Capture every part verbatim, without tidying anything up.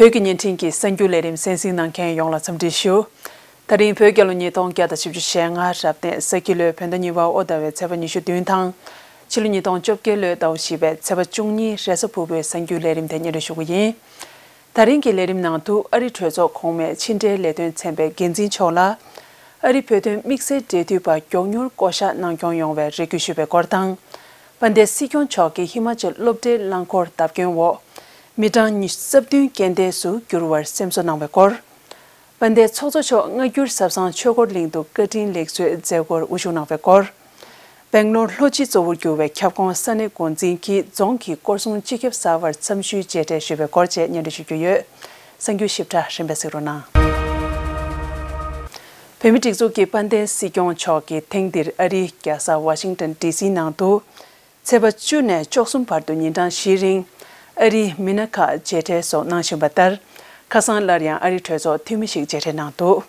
བོད་ཀྱི་བརྙན་འཕྲིན་གྱི་གསར་འགྱུར་ལས་རིམ་གསན་གཟིགས་གནང་མཁན་ཡོངས་ལ་འཚམས་འདྲི་ཞུ། ད་རིང་བོད་རྒྱལ་ལོ་ཉིས་སྟོང་བརྒྱ་དང་བཞི་བཅུ་ཞེ་ལྔ་རབ་གནས་ས་ཁྱི་ལོའི་བོད་ཟླ་གཉིས་པ་དབོ་ཟླ་བའི་ཚེས་པ་ཉི་ཤུ་བདུན་དང་། ཕྱི་ལོ་ཉིས་སྟོང་བཅོ་བརྒྱད་ལོའི་ཟླ་བ་བཞི་པའི་ཚེས་པ་བཅུ་གཉིས་རེས་གཟའ་ཕུར་བུའི་གསར་འགྱུར་ལས་རིམ་དེ་སྙན་སྒྲོན་ཞུ་གི་ཡིན། ད་རིང་གི་ལས་རིམ་ནང་དུ་ཨ་རི་གྲོས་ཚོགས་གོང་མའི་ཕྱི་འབྲེལ་ལས་དོན་ཚན་པའི་འགན་འཛིན་མཆོག་ལ། ཨ་རི་བོད་དོན་དམིགས་བསལ་འབྲེལ་མཐུད་པ་མགྱོགས་མྱུར་བསྐོ་གཞག་གནང་སྐྱོང་ཡོང་བའི་རེ་སྐུལ་ཞུས་པའི་སྐོར་དང་། དཔལ་ལྡན་སྲིད་སྐྱོང་མཆོག་གིས་ཧི་མ་ཅལ་སློབ་གྲྭའི་རླངས་འཁོར་བརྡབ་སྐྱོན་འོག་མི་གྲངས་ཉི་ཤུ་རྩ་བདུན་རྐྱེན་འདས་སུ་གྱུར་བར་སེམས་གསོ་གནང་བའི་སྐོར། དཔལ་ལྡན་ཚོགས་གཙོ་མཆོག་སྔ་འགྱུར་ཟབ་གསང་ཆོས་འཁོར་གླིང་དུ་བཀའ་དྲིན་ལེགས་གསོའི་མཛད་སྒོར་དབུ་བཞུགས་གནང་བའི་སྐོར། སྦེང་ལོར་ལྷོ་སྤྱི་གཙོ་བོར་གྱུར་བའི་ཁྱབ་ཁོངས་ས་གནས་འགོ་འཛིན་གྱིས་རྫོང་གི་སྐོར་སྲུང་སྤྱི་ཁྱབ་གསར་པར་འཚམས་ཞུའི་མཇལ་འཕྲད་ཞུས་པའི་སྐོར་བཅས་སྙན་སྒྲོན་ཞུ་རྒྱུ་ཡོད། གསར་འགྱུར་ཞིབ་ཕྲ་རིམ་པས་གཟིགས་རོགས་གནང་། བོད་མིའི་སྒྲིག་འཛུགས་ཀྱི་དཔལ་ལྡན་སྲིད་སྐྱོང་མཆོག་གིས་ཐེངས་འདིར་ཨ་རིའི་རྒྱལ་ས་ཝ་ཤིང་ཏན་ཌི་སི་ནང་དུ། ཚེས་པ་བཅུ་ནས་བཅུ་གསུམ་བར་དུ་ཉིན་གྲངས་བཞིའི་རིང་། ཨ་རིའི་མི་སྣ་ཁག་མཇལ་འཕྲད་སོགས་གནང་བཞིན་པ་ལྟར། ཁ་སང་སླར་ཡང་ཨ་རིའི་གྲོས་ཚོགས་འཐུས་མི་ཞིག་མཇལ་འཕྲད་གནང་འདུག་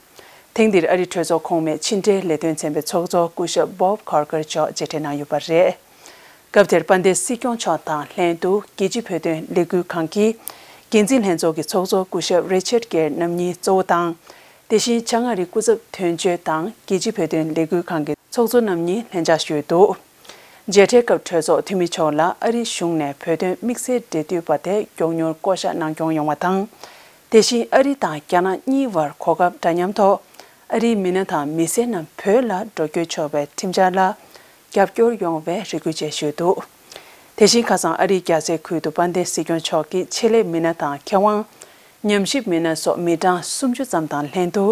ཐེངས་འདིར་ཨ་རིའི་གྲོས་ཚོགས་གོང་མའི་ཕྱི་འབྲེལ་ལས་དོན་ཚན་པའི་ཚོགས་གཙོ་སྐུ་ཞབས་Bob Corker མཆོག་མཇལ་འཕྲད་གནང་ཡོད་པ་རེད། སྐབས་དེར་དཔལ་ལྡན་སྲིད་སྐྱོང་མཆོག་དང་ལྷན་དུ་རྒྱལ་སྤྱིའི་བོད་དོན་ལས་འགུལ་ཁང་གི་འགན་འཛིན་ལྷན་ཚོགས་ཀྱི་ཚོགས་གཙོ་སྐུ་ཞབས་Richard Gere རྣམ་གཉིས་གཙོ་བོ་དང་། དེ་བཞིན་བྱང་ཨ་རིའི་སྐུ་ཚབ་དོན་གཅོད་དང་རྒྱལ་སྤྱིའི་བོད་དོན་ལས་འགུལ་ཁང་གི་ཚོགས་གཙོ་རྣམ་གཉིས་ལྷན་བཅར་ཞུས་འདུག་མཇལ་འཕྲད་སྐབས་གྲོས་ཚོགས་འཐུས་མི་མཆོག་ལ་ཨ་རིའི་གཞུང་ནས་བོད་དོན་དམིགས་བསལ་འབྲེལ་མཐུད་པ་དེ་མགྱོགས་མྱུར་བསྐོ་གཞག་གནང་སྐྱོང་ཡོང་བ་དང་། དེ་བཞིན་ཨ་རི་དང་རྒྱ་ནག་གཉིས་བར་གོ་སྐབས་འདྲ་མཉམ་ཐོག་ཨ་རིའི་མི་སྣ་དང་མི་སེར་རྣམས་བོད་ལ་འགྲོ་སྐྱོད་ཆོག་པའི་ཁྲིམས་འཆར་ལ་རྒྱབ་སྐྱོར་ཡོང་བའི་རེ་སྐུལ་བཅས་ཞུས་འདུག་དེ་བཞིན་ཁ་སང་ཨ་རིའི་རྒྱལ་སའི་ཁུལ་དུ་དཔལ་ལྡན་སྲིད་སྐྱོང་མཆོག་གིས་ཆེད་ལས་མི་སྣ་དང་མཁས་དབང་། ཉམས་ཞིབ་མི་སྣ་སོགས་མི་གྲངས་སུམ་ཅུ་ཙམ་དང་ལྷན་དུ།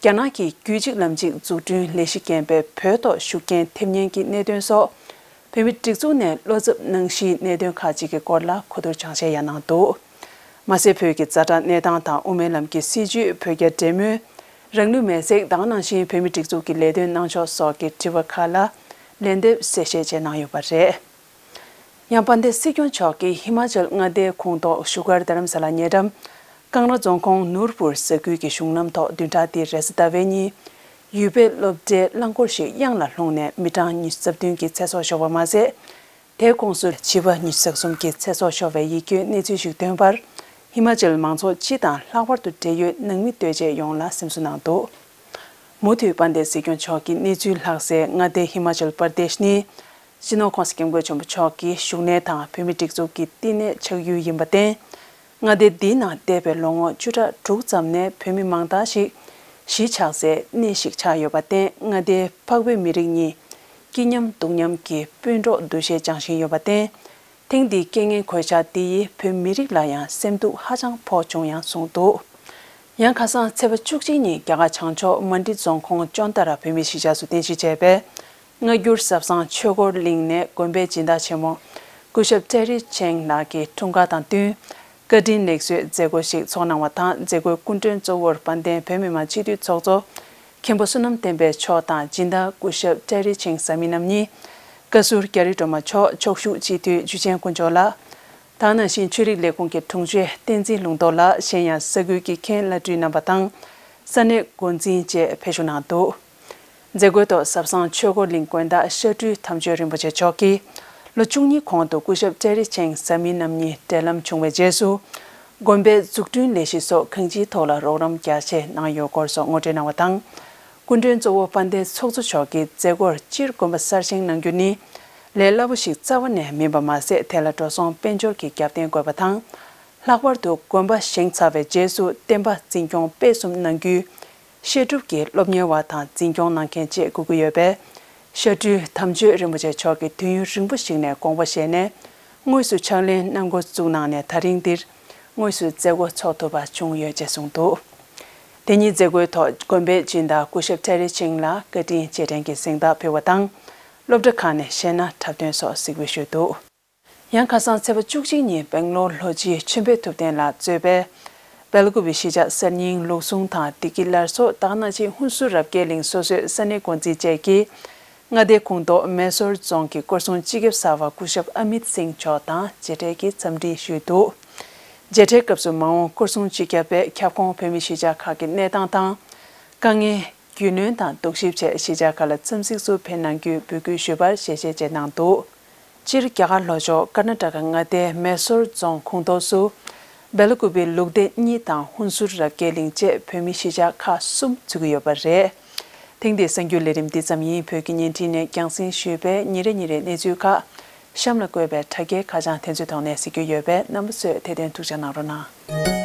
རྒྱ་ནག་གི་རྒྱུད་གཅིག་ལམ་གཅིག་འཛུགས་སྐྲུན་ལས་གཞི་འགན་པའི་བོད་ཐོག་ཤུགས་རྐྱེན་ཐེབས་ཉེན་གྱི་གནད་དོན་སོགས། བོད་མིའི་སྒྲིག་འཛུགས་ནས་བློ་འཚབ་གནང་གཞིའི་གནད་དོན་ཁག་ཅིག་གི་སྐོར་ལ་གོ་བསྡུར་སྦྱང་བཤད་ཡང་གནང་འདུག་མ་ཟད་བོད་ཀྱི་ཛ་དྲག་གནས་སྟངས་དང་དབུ་མའི་ལམ་གྱི་སྲིད་བྱུས། བོད་རྒྱ་འབྲེལ་མོལ། རང་ལུས་མེར་སྲེག་དང་ནང་བཞིན་བོད་མིའི་སྒྲིག་འཛུགས་ཀྱི་ལས་དོན་གནང་ཕྱོགས་སོགས་ཀྱི་དྲི་བ་ཁག་ལ་ལན་འདེབས་གསལ་བཤད་བཅས་གནང་ཡོད་པ་རེད། ཡང་དཔལ་ལྡན་སྲིད་སྐྱོང་མཆོག་གིས་ཧི་མ་ཅལ་མངའ་སྡེའི་ཁོངས་གཏོགས་བཞུགས་སྒར་རྡ་རམ་ས་ལ་ཉེ་འགྲམ། ཀང་ར་རྫོང་ཁོངས་ནུར་པུར་ས་ཁུལ་གྱི་གཞུང་ལམ་ཐོག་བདུན་ཕྲག་འདིའི་རེས་གཟའ་ཟླ་བའི་ཉིན། ཡུལ་པའི་སློབ་གྲྭའི་རླངས་འཁོར་ཞིག་གཡང་ལ་ལྷུང་ནས་མི་གྲངས་ཉི་ཤུ་རྩ་བདུན་གྱི་ཚེ་སྲོག་ཤོར་བ་མ་ཟད། དེའི་ཁོངས་སུ་བྱིས་པ་ཉི་ཤུ་རྩ་གསུམ་གྱི་ཚེ་སྲོག་ཤོར་བའི་ཡིད་སྐྱོའི་གནས་ཚུལ་ཞིག་ཐོན་པར། ཧི་མ་ཅལ་མང་ཚོགས་སྤྱི་དང་ལྷག་པར་དུ་འབྲེལ་ཡོད་ནང་མི་ལྟོས་བཅས་ཡོངས་ལ་སེམས་གསོ་གནང་འདུག་མུ་མཐུད་དཔལ་ལྡན་སྲིད་སྐྱོང་མཆོག་གིས་གནས་ཚུལ་ལྷག་སའི་མངའ་སྡེ་ཧི་མ་ཅལ་པར་དེཤ་ནི། སྤྱི་ནོར་༸གོང་ས་༸སྐྱབས་མགོན་ཆེན་པོ་མཆོག་གི་བཞུགས་གནས་དང་བོད་མིའི་སྒྲིག་འཛུགས་ཀྱི་བསྟི་གནས་ཆགས་ཡུལ་ཡིན་པར་བརྟེན། མངའ་སྡེ་འདིའི་ནང་འདས་པའི་ལོ་ངོ་བཅུ་ཕྲག་དྲུག་ཙམ་ནས་བོད་མི་མང་དག་ཞིག་གཞིས་ཆགས་སའི་གནས་ཤིག་ཆགས་ཡོད་པར་བརྟེན། མངའ་སྡེའི་འཕགས་བོད་མི་རིགས་གཉིས་སྐྱིད་མཉམ་སྡུག་མཉམ་གྱི་སྤུན་གྲོགས་འདུ་ཤེས་སྦྱང་བཞིན་ཡོད་པར་བརྟེན། ཐེངས་འདིའི་རྐྱེན་ངན་གོད་ཆག་འདི་ཡིས་བོད་མི་རིགས་ལ་ཡང་སེམས་སྡུག་ཧ་ཅང་ཕོག་བྱུང་ཡང་གསུངས་འདུག་ཡང་ཁ་སང་ཚེས་པ་བཅུ་གཅིག་ཉིན་རྒྱ་གར་བྱང་ཕྱོགས་མན་ཌི་རྫོང་ཁོངས་ཅོན་ཏ་ར་བོད་མིའི་གཞིས་ཆགས་སུ་རྟེན་གཞི་བྱས་པའི་སྔ་འགྱུར་ཟབ་གསང་ཆོས་འཁོར་གླིང་ནས་དགོན་པའི་སྦྱིན་བདག་ཆེན་མོ་སྐུ་ཞབས་ཀྲེ་རི་ཆེང་ལགས་ཀྱི་འཁྲུངས་སྐར་དང་བསྟུན། བཀའ་དྲིན་ལེགས་གསོའི་མཛད་སྒོ་ཞིག་ཚོགས་གནང་བ་དང་། མཛད་སྒོའི་སྐུ་མགྲོན་གཙོ་བོར་དཔལ་ལྡན་བོད་མི་མང་སྤྱི་འཐུས་ཚོགས་གཙོ་མཁན་པོ་བསོད་ནམས་བསྟན་འཕེལ་མཆོག་དང་སྦྱིན་བདག་སྐུ་ཞབས་ཀྲེ་རི་ཆེང་བཟའ་མི་རྣམ་གཉིས། བཀའ་ཟུར་རྒྱ་རི་སྒྲོལ་མ་མཆོག་ཕྱོགས་བཞུགས་སྤྱི་འཐུས་འཇུ་ཆེན་དཀོན་མཆོག་ལགས། དེ་ནང་བཞིན་ཆོས་རིག་ལས་ཁུངས་ཀྱི་དྲུང་ཆེ་བསྟན་འཛིན་ལུང་རྟོགས་ལགས། གཞན་ཡང་ས་ཁུལ་གྱི་མཁན་བླ་སྤྲུལ་རྣམ་པ་དང་། ས་གནས་འགོ་འཛིན་བཅས་ཕེབས་བཞུགས་གནང་འདུག་མཛད་སྒོའི་ཐོག་ཟབ་གསང་ཆོས་འཁོར་གླིང་དགོན་བདག་བཤད་སྤྲུལ་དམ་ཆོས་རིན་པོ་ཆེ་མཆོག་གིས། ལོ་བཅུ་གཉིས་གོང་དུ་སྐུ་ཞབས་ཀྲེ་རི་ཆེང་བཟའ་མི་རྣམ་གཉིས་འབྲེལ་ལམ་བྱུང་བའི་རྗེས་སུ། དགོན་པའི་འཛུགས་སྐྲུན་ལས་གཞི་སོགས་གང་ཅིའི་ཐོག་ལ་རོགས་རམ་རྒྱ་ཆེ་གནང་ཡོད་སྐོར་སོགས་ངོ་སྤྲོད་གནང་བ་དང་། སྐུ་མགྲོན་གཙོ་བོ་དཔལ་ལྡན་ཚོགས་གཙོ་མཆོག་གིས་མཛད་སྒོར་སྤྱིར་དགོན་པ་གསར་བཞེངས་གནང་རྒྱུ་ནི་ལས་སླ་པོ་ཞིག་རྩ་བ་ནས་མིན་པ་མ་ཟད། དེ་ལ་འགྲོ་སོང་དཔལ་འབྱོར་གྱི་རྒྱབ་རྟེན་དགོས་པ་དང་། ལྷག་པར་དུ་དགོན་པ་བཞེངས་ཚར་བའི་རྗེས་སུ་བསྟན་པ་འཛིན་སྐྱོང་སྤེལ་གསུམ་གནང་རྒྱུའི་བཤད་སྒྲུབ་ཀྱི་སློབ་གཉེར་བ་དང་འཛིན་སྐྱོང་གནང་མཁན་བཅས་དགོས་ཀྱི་ཡོད་པས། བཤད་སྤྲུལ་དམ་ཆོས་རིན་པོ་ཆེ་མཆོག་གིས་དུས་ཡུན་རིང་པོ་ཞིག་ནས་དགོངས་པ་བཞེས་ནས། དངོས་སུ་ཕྱག་ལེན་གནང་འགོ་བཙུགས་གནང་ནས་ད་རིང་འདིར་དངོས་སུ་མཛད་སྒོ་འཚོགས་ཐུབ་པ་བྱུང་ཡོད་ཅེས་གསུངས་འདུག་དེ་ཉིན་མཛད་སྒོའི་ཐོག་དགོན་པའི་སྦྱིན་བདག་སྐུ་ཞབས་ཀྲེ་རི་ཆིང་ལ་བཀའ་དྲིན་རྗེས་དྲན་གྱི་གཟེངས་རྟགས་ཕུལ་བ་དང་། སློབ་གྲྭ་ཁག་ནས་གཞས་སྣ་འཁྲབ་སྟོན་སོགས་གཟིགས་འབུལ་ཞུས་འདུག་ཡང་ཁ་སང་ཚེས་པ་བཅུ་གཅིག་ཉིན་སྦེང་ལོར་ལྷོ་སྤྱི་ཆོས་འཕེལ་ཐུབ་བསྟན་ལགས་གཙོས་པའི་སྦེལ་ཀོབ་པའི་གཞིས་ཆགས་གསར་རྙིང་ལུགས་ཟུང་དང་བདེ་སྐྱིད་སླར་གསོ། དེ་ནང་བཞིན་ཧུན་སུར་རབ་རྒྱས་གླིང་སོ་སོའི་ས་གནས་འགོ་འཛིན་བཅས་ཀྱིས་མངའ་སྡེའི་ཁོངས་གཏོགས་མེ་སོར་རྫོང་གི་སྐོར་སྲུང་སྤྱི་ཁྱབ་གསར་པ་སྐུ་ཞབས་ཨ་མིད་སིང་མཆོག་དང་མཇལ་འཕྲད་ཀྱིས་འཚམས་འདྲི་ཞུས་འདུག་མཇལ་འཕྲད་སྐབས་སུ་མ་འོངས་སྐོར་སྲུང་སྤྱི་ཁྱབ་པས་ཁྱབ་ཁོངས་བོད་མིའི་གཞིས་ཆགས་ཁག་གི་གནས་སྟངས་དང་། དཀའ་ངལ། རྒྱུས་ལོན་དང་རྟོག་ཞིབ་ཆེད་གཞིས་ཆགས་ཁག་ལ་འཚམས་གཟིགས་སུ་ཕེབས་གནང་རྒྱུའི་འབོད་སྐུལ་ཞུས་པར་ཞལ་བཞེས་བཅས་གནང་འདུག་སྤྱིར་རྒྱ་གར་ལྷོ་ཕྱོགས་ཀར་ན་ཊ་ཀ་མངའ་སྡེའི་མེ་སོར་རྫོང་ཁོངས་གཏོགས་སུ། སྦེ་ལ་ཀུ་པེ་ལུགས་སྡེ་གཉིས་དང་ཧུན་སུར་རབ་རྒྱས་གླིང་བཅས་བོད་མིའི་གཞིས་ཆགས་ཁག་གསུམ་ཚུད་ཀྱི་ཡོད་པ་རེད། ཐེངས་འདིའི་གསར་འགྱུར་ལས་རིམ་འདི་ཙམ་ཡིན། བོད་ཀྱི་བརྙན་འཕྲིན་ནས་རྒྱང་སྲིང་ཞུས་པའི་ཉིན་རེ་ཉིན་རེའི་གནས་ཚུལ་ཁག་གཤམ་ལ་བཀོད་པའི་དྲ་རྒྱའི་ཁ་བྱང་དེ་ཚོའི་ཐོག་ནས་གཟིགས་རྒྱུ་ཡོད་པས་རྣམ་པ་ཚོས་དེ་དོན་ཐུགས་ཅག་གནང་རོགས་གནང་།